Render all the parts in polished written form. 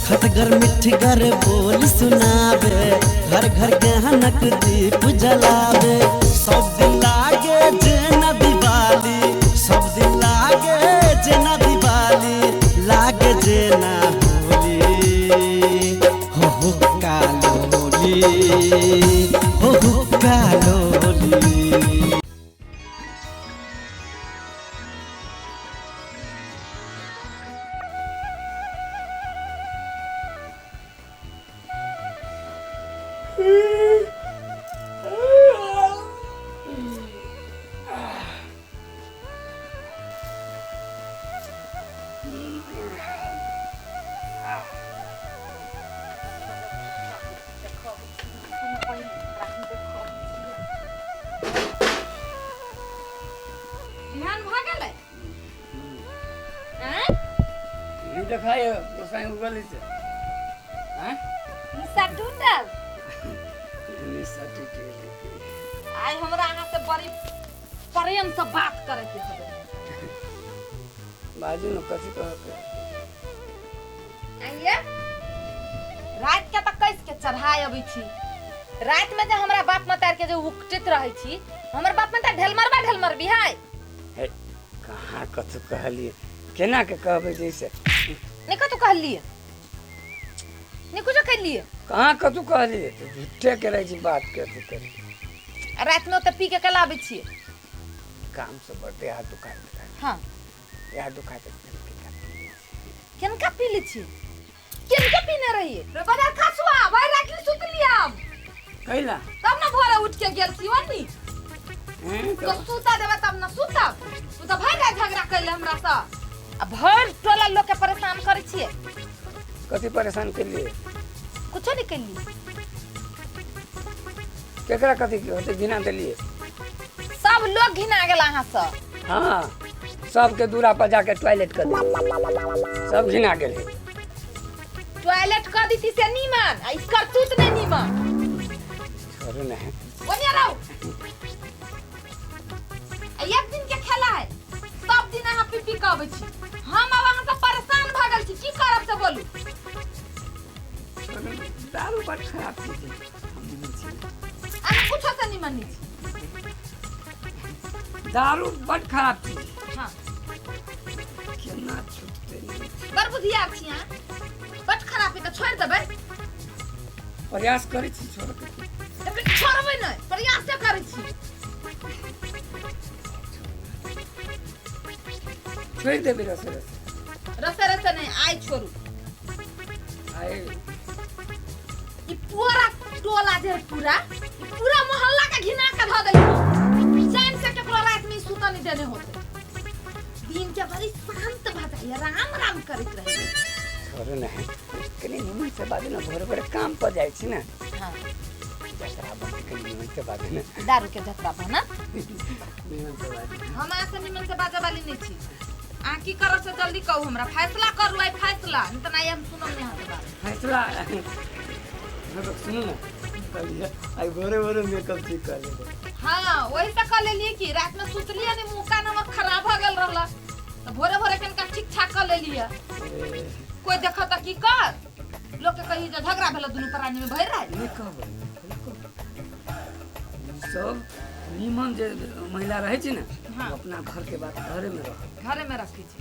खटगर मिठगर बोल सुनावे, घर घर गहनक दीप जलावे। सब दिन लागे जेना दिवाली, सब दिन लागे जेना दिवाली, लागे जेना होली, हो हो कालोली, हो हो कालोली। बिहान भऽ गेलै? आँय? ई देखाय गोसाई उगल छै। हैं? निशा टूटल? निशा टूटि गेलै। आइ हमरा अहाँ से बड़ी प्रेम से बात करे के हवे। बाजू ने, कथी कहके? आइए, रात के तऽ कस के चढ़ाय अबै छी। रात में जे हमरा बाप मतार के जे उकटैत रहै छी, हमर बाप मतार ढेलमरबा ढेलमरबी है। हे, कहाँ कथू कहलिए? केना के कहबै जैसे? नहि कतौ कहलिए, नहि कुछो कहलिए। कहाँ कथू कहलिए? तऽ झूठे के रहै छी बात के अथी करे। आ रात में ओतऽ पी के कला आबै छियै? काम से बड़ देह हाथ दुखाइत रहै। देह हाथ दुखाइत रहै। किनका पी लै छी? किनका पीने रहिए रे बाजार खसुआ? भाई रात में सुतलिए हम। कैला? तब न भोरे उठ के गेल छी ओनी। हैं? तो सुता देबे तब न सुतब। तू तऽ भरि राति झगड़ा कैले हमरा से आ भरि टोला लोग के परेशान करै छियै। कथी परेशान केलिए? कुछो नहीं कैलिए। केकरा कथी के होते घिना देलिए? सब लोग घिना गेल अहाँ से। हाँ, सबके दूरा पर जाके टॉयलेट कर देलिए, सब घिना गेलै। टॉयलेट कर दीती से नीमन, आ ई करतूत नहीं नीमन। छोड़ू ने। ओने रहो। आ एक दिन के खेला है, सब दिन अहाँ पी पी के अबै छी। हम आब अहाँ से परेशान भऽ गेल छी, की करब से बोलू? छोड़ू ने, दारू बड़ खराब चीज है, हम नहीं छी। अहाँ कुछो से नीमन नहीं छी। दारू बड़ खराब चीज है। केना छूटतै? बड़ बुधियार छी अहाँ। बड़ खराब है तऽ छोड़ि देबै। प्रयास करै छी छोड़के। लेकिन छोड़बै नहि, प्रयासे करै छी। छोड़ि देबै रसे रसे। रसे रसे नहि, आइ छोड़ू। आइ ई पूरा टोला जे है पूरा, ई पूरा मोहल्ला के घिना के धऽ देली। चैन से केकरो रात में सुतऽ नहि देने होते। दिन के बड़ी शांत भऽ जाइए, राम राम करैत रहै। छोड़ू ने, कनि निमन से बाजू ने, भोरे भोरे काम पर जाइ छी ने। जतरा बनतै, कनि निमन से बाजू ने। दारू के जतरा बनत? निमन से बाजू। हम अहाँ से निमन से बाजऽ वाली नहि छी। अहाँ की करब से जल्दी कहू हमरा, फैसला करू आइ फैसला, नहि तऽ नहि हम सुनब नहि अहाँके बात। फैसला सुनू ने, कहलियै आइ भोरे भोरे मेकअप ठीक कऽ लेबै। हाँ, वही से कऽ लेलियै कि रात में सुतलियै नहि, मुँह कान हमर खराब भऽ गेल रहल, तऽ भोरे भोरे कनिका ठीक ठाक कऽ लेलियै। कोई देखत तऽ की कर? लोक के कही जे झगड़ा भेल दुनू प्राणी में भरि राति। नहि कहबै, नहि कहबै। सब निमन जे महिला रहै छै ने, ओ अपना घर के बात घरे में रह। घरे में रखै छै।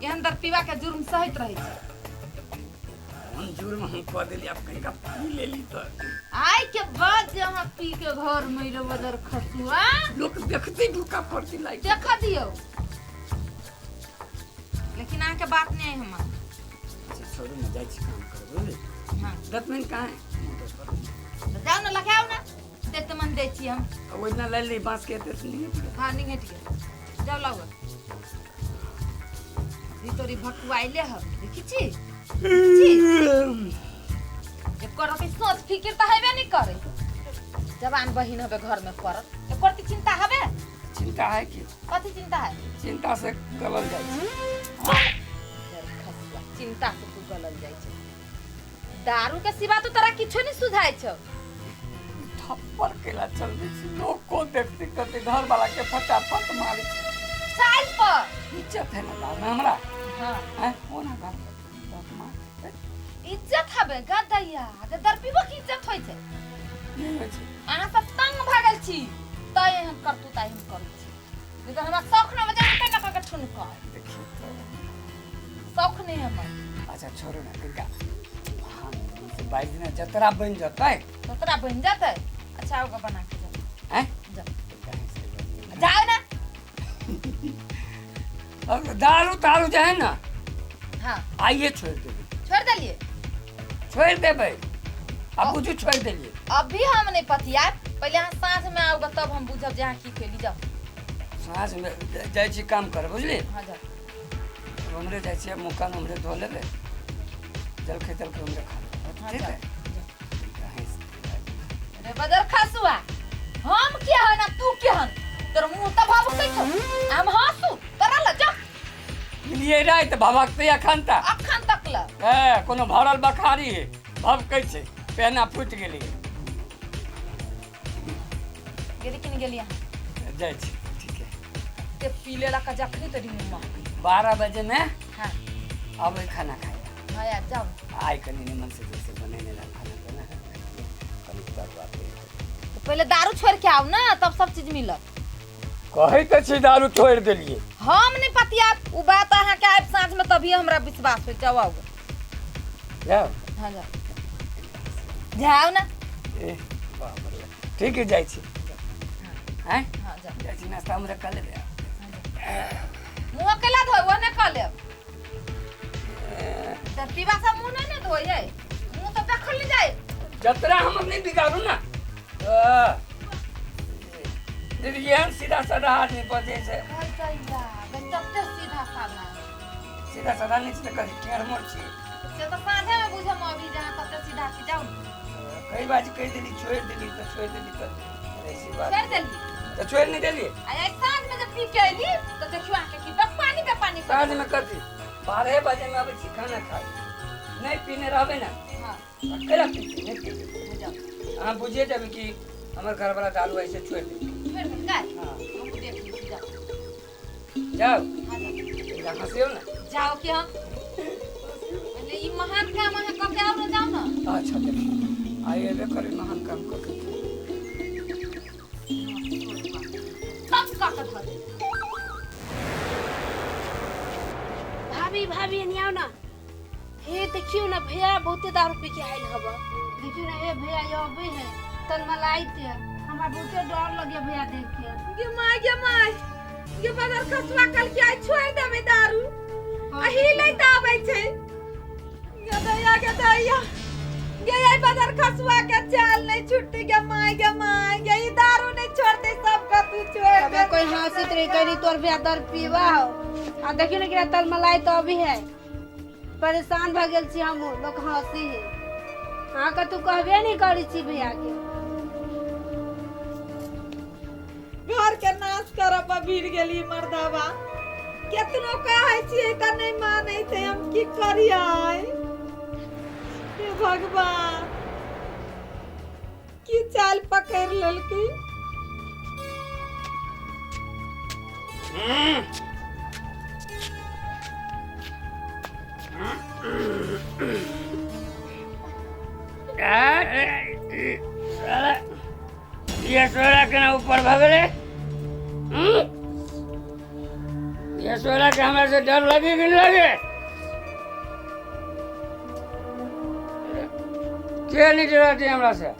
एहन दर पीवा के जुर्म सहैत रहै छै। हम जुर्म हम कऽ देली, आब कनिका पी लेली तऽ। आइ के बाद जे अहाँ पी के घर में अइलो बदर खसुआ, लोक देखते ढुका फरती लागि। देख दियौ, लेकिन अहाँके बात नहि हमर। अच्छा छोड़ू ने, जाइ छी काम करबै, बुझली? दतमनि कहाँ है? मोटर पर। तऽ जाउ ने, लगाउ ने, दतमनि दै छी हम। आ ओहि दिना लऽ ली बाँस के, एते निंघटि गेल। हाँ, निंघटि गेल। जाउ लाउ। अभी तोरी भकुआइले हब, देखी छी? छी? एकर अभी सोच फिकिर तऽ हेबे नहि करे। जवान बहिन हबे घर में पड़ल, एकर तऽ चिंता हबे? चिंता है की? कथी चिंता है? चिंता से गलल जाइ छै। खसुआ, चिंता से तू गलल जाइ छै। दारू के सिवा तो तोरा किछो नहीं सुझाइ छौ। थप्पड़ केला चलबै छी, लोग को देखते कहते घर वाला के फटाफट मारै छै। साइल पर इज्जत है ना गाँव में हमरा। हैं? ओ ना घर पर बहुत मार। इज्जत हबे गदैया गे दरपीबो के इज्जत होइ छै। नहि होइ छै। अहाँ सब तंग भऽ गेल छी तै एहन करतू ताहि हम करै छी, नहीं तऽ हमरा शौख न बजा के न कऽ ठुनकल। देखियौ तऽ। शौख नहीं हमर। अच्छा छोड़ू ने कनिका, हाँ 22 दिना जतरा बनि जेतै। जतरा बनि जेतै? अच्छा ओकर बना के जाओ। आँय? जाओ। जाओ ना। अब दारू तारू जे है ना। हाँ। आइए छोड़ देबै। छोड़ देलिए? छोड़ देबै, अब बुझू छोड़ देलिए। अभी हम नहीं पतियाब, पहले अहाँ साँझ में आओगे तब हम बुझब जे अहाँ की खेली। जाओ। साँझ में जाइ छी काम कर, बुझली? हाँ जाओ। हमरे जाइ छियै, मुँह कान हमरे धो लेबै, जलखै तलखै हमरे खा लेबै। हाँ, ठीक जाओ। है। रे बदर खसुआ, हम के हन आ तू के हन? तोर मुंह तऽ भभकै छौ, हम हंसू तोरा ल जा। लिए राति भभकतै अखन तक। अखन तक ल। ए कोनो भरल बखारी है, भभकै छै, पेना फूटि गेलै। गेली कि नहीं गेली अहाँ? जाइ छी, ठीक है। ते पी लेला का जखनी तोरी मुंह महकै। 12 बजे में हाँ। अबै खाना खाइ। हाँ यार जाओ। आइ कनि निमन से जैसे बनेने रह खाना तऽ ने कनि तरुआ तेल। तो पहले दारू छोड़ के आओ ना तब सब चीज मिलत। कहै तऽ छी दारू छोड़ि देलियै। हम नहीं पतियाब उ बात, अहाँ के आबि साँझ में तभी हमरा विश्वास हो। जाओ आओ। जाउ। हाँ जाओ, जाओ ना। ए बाप रे, ठीक है जाइ छी। आँय? हाँ जाओ। जाइ छी, नाश्ता हमरा कऽ लेबै। मुँह अकेला धोइ ओहने कऽ लेब, तऽ पीबा सब मुँह नहीं ने धोइ है, मुँह तऽ देखल नहीं जाए। जतरा हमर नहि बिगाड़ू ना। दीदी एहन सीधा साधा आदमी बजै छै। तते सीधा साधा। सीधा साधा नहि छै तऽ कथी टेढ़ मोड़ छी? से तऽ साँझे में बुझम, अभी जहाँ कते सीधा छी। जाउ। कई बाजी कहि देली छोड़ि देली तऽ छोड़ि देली, तऽ ऐसी बात। छोड़ि देली। तऽ छोड़ि नहि देलियै। आ आइ साँझ में जब पी के अयली तऽ देखियौ अहाँके की बेपानी बेपानी करत। साँझ में कथी, 12 बजे में अबै छी खाना खाइ, नहि पीने रहबै ने। हाँ। कैला पीते नहि पीते। जाउ। अहाँ बुझिए जेबै कि हमर घरवाला दारू ऐसे छोड़ि देलकै। छोड़ि देलकै? हाँ। हमहूँ देख लै छी, जाउ। जाउ। हाँ जाउ। एकरा हँसियौ ने। जाओ के हम पहले ई महान काम अहाँ कऽ के आउ ने, जाउ ने। अच्छा देखियौ आइ एबे करी महान काम कऽ के। सब कऽ के धऽ दे। भाभी भाभी एनी आओ ना। हे देखियो ना भैया बहुते दारू पी के आयल हब। देखियो ना ए भैया ये अबे है तन मलाई थे, हमरा बहुते डर लगे भैया देख के। गे माय गे माय गे बदर खसुआ कल के आइ छोड़ि देबै दारू, अही लै तऽ आबै छै। गे दैया गे दैया गे आई बदर खसुआ के चाल नहीं छुटती। गे माय गे माय गे ई दारू नहीं छोड़ते, सब कतू छोड़ अबे दे। कोई हंसित रही करी तोर भैया दर पीवा हो, आ देखियो ना कि तन मलाई तो अभी है। परेशान भ गेल छी हमहूँ, लोक हंसी है। अहाँ के तू कहबे नहीं करी छी भैया के। घर के नाश करब पर भीड़ गेली मर्दाबा, केतनो कहै छियै तऽ नहीं मानै छै, हम की करियै? हे भगवान की चाल पकड़ लेलकै। ये सोरा केना ऊपर भऽ गेलै? ये सोरा के हमरा से डर लगे कि नहीं लगे? के नहीं डराते हमरा से?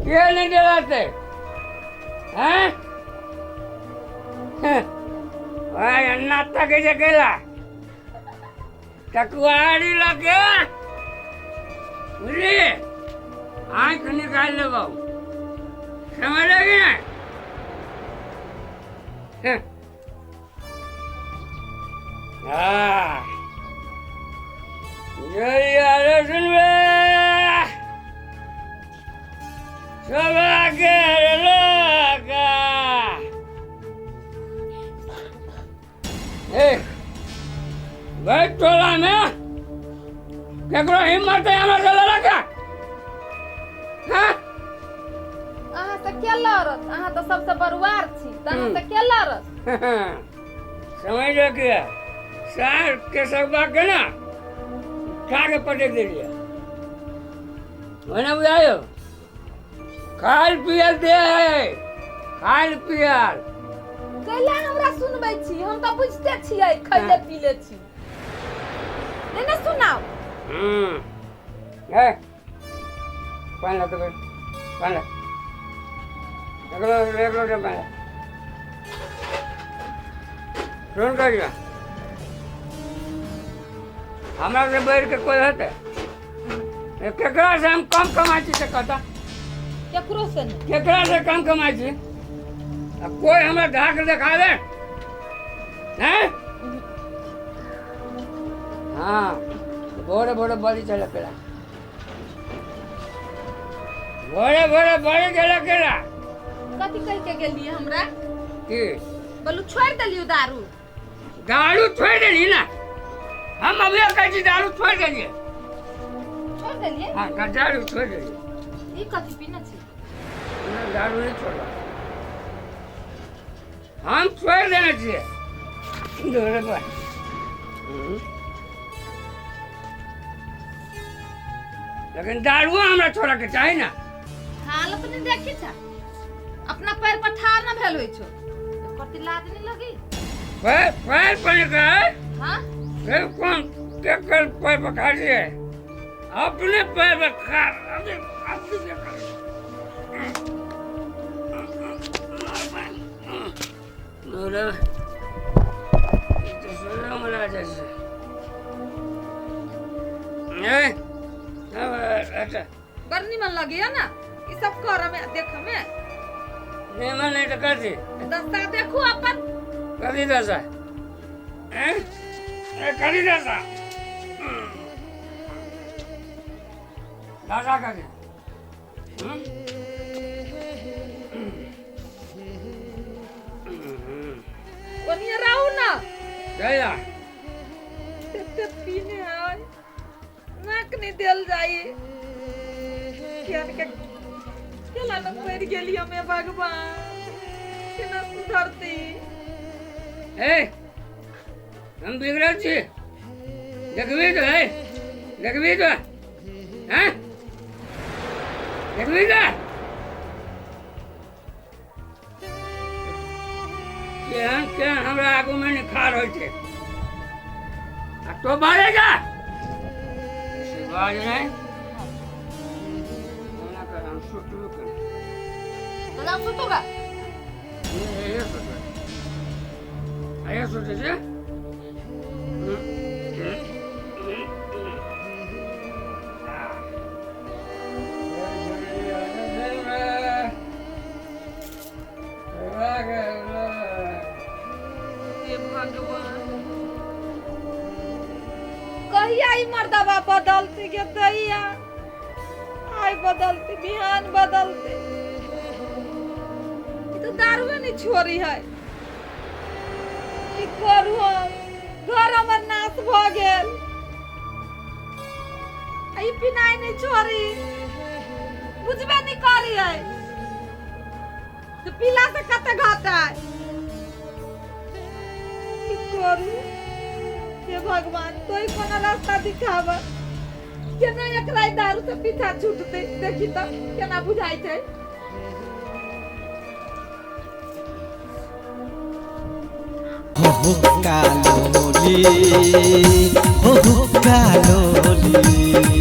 के नहीं डराते हैं? भाई अन्ना तक जे केला टकुआरी लगे, बुझली? आँख निकाल लेबौ, समझ कि नहीं? हाँ सुनबे सब आगे लोग। ए भाई टोला में केकरो हिम्मत है हमरा से लड़े के? हाँ? अहाँ से के लड़त? अहाँ तऽ सबसे बरुआर छी, तऽ अहाँ से के लड़त? समझ लो कि सार के सब के ना उठा के पटक देलियै। ओना बुझायो खायल पियल दे है, खायल पियल कैला हमरा सुनबै छी? हम तऽ बुझते छियै खैले पीले छी। नहीं ने सुनाओ। ए पानी ला तो, पानी ला, एकलो एकलो दे पानी ला। सुन करिया, हमरा से बढ़ के कोई हेतै? केकरा से हम कम कमाइ छी से कहता? केकरो से नहीं। केकरा से कम कमाइ छी? आ कोई हमरा धाक देखा दे हैं? हाँ, भोरे भोरे बलि चले केला, भोरे भोरे बलि चले केला। कथी कह के गेलियै हमरा? की बोलू छोड़ देलियो दारू? दारू छोड़ देली ना, हम अभी कहै छी दारू छोड़ देलियै। छोड़ देलियै? हाँ, दारू छोड़ देलियै। ई कथी पीने छी? ना, दारू नहीं छोड़ला, हम छोड़ देने छियै। लेकिन दारुओ हमरा छोड़ऽ के चाही ना। हालत नहीं देखी छा, अपना पैर पर ठाड़ न भेल होइ छौ, एकर लाज नहीं लगी? पैर पैर पर निकल। हाँ, फिर कौन केकर पैर पर खा लिए? अपने पैर पर खा। अभी अभी बड़ निमन लगे ना ई सब कर में देख में। निमन नहीं तो कथी दस्ता देखू अपन। कथी दशा? हैं कथी दशा? दशा कथी? ओनिया रहू ना। गया तेते पीने आय नाक नहीं देल जाई केन के केला न पड़ गेली हमें भगवान, केना सुधरती। ए हम बिगड़ल छी, देखबी तो है, देखबी तो हैं, देखबी तो केहन केहन हमरा आगू में निखार होइ छै। आ तो बाजे जा बाज नहीं ना कर, हम सुतबो कर। ना सुतोगा? ये सुतबो, आया सुते छे। हे भगवान, कहिया ई मर्दबा बदलती के दैया? आइ बदलती बिहान बदलती, ई तो दारुए नहीं छोड़ी है। की करू हम, घर हमर नाश भ गेल, ई पिनाइ नहीं छोड़ी, बुझबे नहीं करी है तो पीला से कते घाटा है। की करू हे भगवान, तोई कोनो रास्ता दिखाब केना एकरा दारू से पीछा छूटते। देखी त केना बुझाइ छै। हो कालोली, हो कालोली।